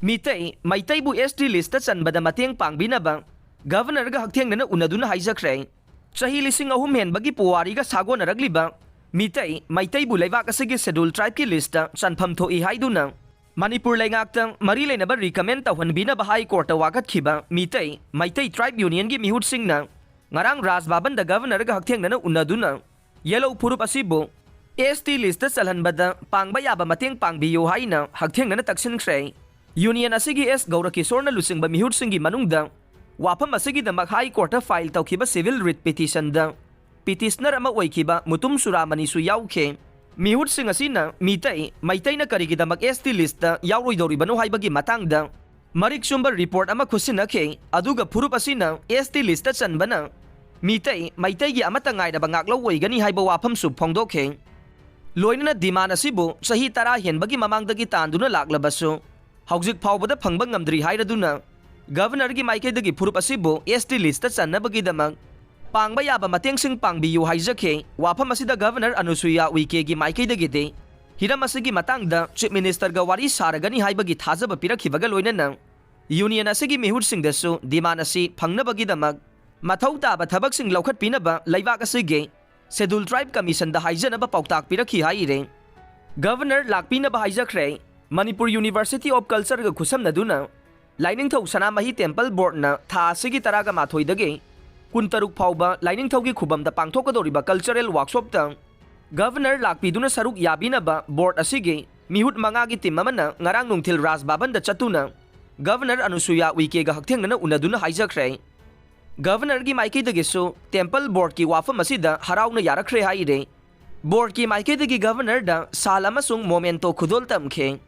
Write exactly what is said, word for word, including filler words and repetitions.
Meitei, ꯃꯩꯇꯩꯕꯨ S T list ꯆꯟꯕꯗ ꯃꯇꯦꯡ ꯄꯥꯡꯕꯤꯅꯕ Governor ꯒ ꯍꯛꯊꯦꯡꯅꯅ ꯎꯅꯗꯨꯅ ꯍꯥꯏꯖꯈ꯭ꯔꯦ꯫ ꯆꯍꯤ ꯂꯤꯁꯤꯡ ꯑꯍꯨꯝ ꯍꯦꯟꯕꯒꯤ ꯄꯨꯋꯥꯔꯤꯒ ꯁꯥꯒꯣꯟꯅꯔꯛꯂꯤꯕ ꯃꯤꯇꯩ, ꯃꯩꯇꯩꯕꯨ ꯂꯩꯕꯥꯛ ꯑꯁꯤꯒꯤ Scheduled Tribe ꯀꯤ list ꯆꯟꯐꯝ ꯊꯣꯛꯏ ꯍꯥꯏꯗꯨꯅ ꯃꯅꯤꯄꯨꯔ ꯂꯩꯉꯥꯛꯇ ꯃꯔꯤ ꯂꯩꯅꯕ recommend ꯇꯧꯍꯟꯕꯤꯅꯕ High Court ꯇ ꯋꯥꯀꯠꯈꯤꯕ ꯃꯤꯇꯩ, ꯃꯩꯇꯩ Tribe Union ꯒꯤ ꯃꯤꯍꯨꯠꯁꯤꯡꯅ ꯉꯔꯥꯡ ꯔꯥꯖ ꯚꯕꯟꯗ Governor ꯒ ꯍꯛꯊꯦꯡꯅꯅ ꯎꯅꯗꯨꯅ ꯌꯦꯜꯂꯧ ꯐꯨꯔꯨꯞ ꯑꯁꯤꯕꯨ S T list ꯆꯜꯍꯟꯕꯗ ꯄꯥꯡꯕ ꯌꯥꯕ ꯃꯇꯦꯡ ꯄꯥꯡꯕꯤꯌꯨ ꯍꯥꯏꯅ ꯍꯛꯊꯦꯡꯅꯅ ꯇꯛꯁꯤꯟꯈ꯭ꯔꯦ꯫ Union ꯑꯁꯤꯒꯤ S ꯒꯧꯔꯀꯤꯁꯣꯔꯅ ꯂꯨꯆꯤꯡꯕ ꯃꯤꯍꯨꯠꯁꯤꯡꯒꯤ ꯃꯅꯨꯡꯗ ꯋꯥꯐꯝ ꯑꯁꯤꯒꯤꯗꯃꯛ High Court ꯇ file ꯇꯧꯈꯤꯕ civil writ petition ꯗ petitioner ꯑꯃ ꯑꯣꯏꯈꯤꯕ ꯃꯨꯇꯨꯝ ꯁꯨꯔꯥꯃꯅꯤꯁꯨ ꯌꯥꯎꯈꯤ꯫ ꯃꯤꯍꯨꯠꯁꯤꯡ ꯑꯁꯤꯅ ꯃꯤꯇꯩ, ꯃꯩꯇꯩꯅ ꯀꯔꯤꯒꯤꯗꯃꯛ S T list ꯇ ꯌꯥꯎꯔꯣꯏꯗꯧꯔꯤꯕꯅꯣ ꯍꯥꯏꯕꯒꯤ ꯃꯇꯥꯡꯗ ꯃꯔꯤꯛ ꯆꯨꯝꯕ report ꯑꯃ ꯈꯨꯠꯁꯤꯟꯅꯈꯤ, ꯑꯗꯨꯒ ꯐꯨꯔꯨꯞ ꯑꯁꯤꯅ S T list ꯇ ꯆꯟꯕꯅ ꯃꯤꯇꯩ, ꯃꯩꯇꯩꯒꯤ ꯑꯃꯠꯇ ꯉꯥꯏꯔꯕ ꯉꯥꯛꯂꯧ ꯑꯣꯏꯒꯅꯤ ꯍꯥꯏꯕ ꯋꯥꯐꯝꯁꯨ ꯐꯣꯡꯗꯣꯛꯈꯤ꯫ ꯂꯣꯏꯅꯅ demand ꯑꯁꯤꯕꯨ ꯆꯍꯤ ꯇꯔꯥ ꯍꯦꯟꯕꯒꯤ ꯃꯃꯥꯡꯗꯒꯤ ꯇꯥꯟꯗꯨꯅ ꯂꯥꯛꯂꯕꯁꯨ, ꯍꯧꯖꯤꯛ ꯐꯥꯎꯕꯗ ꯐꯪꯕ ꯉꯝꯗ꯭ꯔꯤ ꯍꯥꯏꯔꯗꯨꯅ, Governor ꯒꯤ ꯃꯥꯏꯀꯩꯗꯒꯤ ꯐꯨꯔꯨꯞ ꯑꯁꯤꯕꯨ S T list ꯆꯟꯅꯕꯒꯤꯗꯃꯛ ꯄꯥꯡꯕ ꯌꯥꯕ ꯃꯇꯦꯡꯁꯤꯡ ꯄꯥꯡꯕꯤꯌꯨ ꯍꯥꯏꯖꯈꯤ꯫ ꯋꯥꯐꯝ ꯑꯁꯤꯗ Governor ꯑꯅꯨꯁꯨꯏꯌꯥ ꯎꯏꯀꯦꯒꯤ ꯃꯥꯏꯀꯩꯗꯒꯤꯗꯤ ꯍꯤꯔꯝ ꯑꯁꯤꯒꯤ ꯃꯇꯥꯡꯗ Chief Minister ꯒ ꯋꯥꯔꯤ ꯁꯥꯔꯒꯅꯤ ꯍꯥꯏꯕꯒꯤ ꯊꯥꯖꯕ ꯄꯤꯔꯛꯈꯤꯕꯒ ꯂꯣꯏꯅꯅ, Union ꯑꯁꯤꯒꯤ ꯃꯤꯍꯨꯠꯁꯤꯡꯗꯁꯨ demand ꯑꯁꯤ ꯐꯪꯅꯕꯒꯤꯗꯃꯛ ꯃꯊꯧ ꯇꯥꯕ ꯊꯕꯛꯁꯤꯡ ꯂꯧꯈꯠꯄꯤꯅꯕ ꯂꯩꯕꯥꯛ ꯑꯁꯤꯒꯤ Scheduled Tribe Commission ꯗ ꯍꯥꯏꯖꯅꯕ ꯄꯥꯎꯇꯥꯛ ꯄꯤꯔꯛꯈꯤ ꯍꯥꯏꯔꯦ꯫ Governor ꯂꯥꯛꯄꯤꯅꯕ ꯍꯥꯏꯖꯈ꯭ꯔꯦ꯫ Manipur University of Culture ꯒ ꯈꯨꯠꯁꯝꯅꯗꯨꯅ ꯂꯥꯏꯅꯤꯡꯊꯧ ꯁꯅꯥꯃꯍꯤ Temple Board ꯅ ꯊꯥ ꯑꯁꯤꯒꯤ ꯇꯔꯥꯒ ꯃꯥꯊꯣꯏꯗꯒꯤ ꯀꯨꯟꯇꯔꯨꯛ ꯐꯥꯎꯕ ꯂꯥꯏꯅꯤꯡꯊꯧꯒꯤ ꯈꯨꯕꯝꯗ ꯄꯥꯡꯊꯣꯛꯀꯗꯧꯔꯤꯕ cultural workshop ꯇ Governor ꯂꯥꯛꯄꯤꯗꯨꯅ ꯁꯔꯨꯛ ꯌꯥꯕꯤꯅꯕ board ꯑꯁꯤꯒꯤ ꯃꯤꯍꯨꯠ ꯃꯉꯥꯒꯤ team ꯑꯃꯅ ꯉꯔꯥꯡ ꯅꯨꯡꯊꯤꯜ ꯔꯥꯖ ꯚꯕꯟꯗ ꯆꯠꯇꯨꯅ Governor ꯑꯅꯨꯁꯨꯏꯌꯥ ꯎꯏꯀꯦꯒ ꯍꯛꯊꯦꯡꯅꯅ ꯎꯅꯗꯨꯅ ꯍꯥꯏꯖꯈ꯭ꯔꯦ꯫ Governor ꯒꯤ ꯃꯥꯏꯀꯩꯗꯒꯤꯁꯨ Temple Board ꯀꯤ ꯋꯥꯐꯝ ꯑꯁꯤꯗ ꯍꯔꯥꯎꯅ ꯌꯥꯔꯛꯈ꯭ꯔꯦ ꯍꯥꯏꯔꯦ꯫ Board ꯀꯤ ꯃꯥꯏꯀꯩꯗꯒꯤ Governor ꯗ ꯁꯥꯜ ꯑꯃꯁꯨꯡ memento ꯈꯨꯗꯣꯜ ꯇꯝꯈꯤ꯫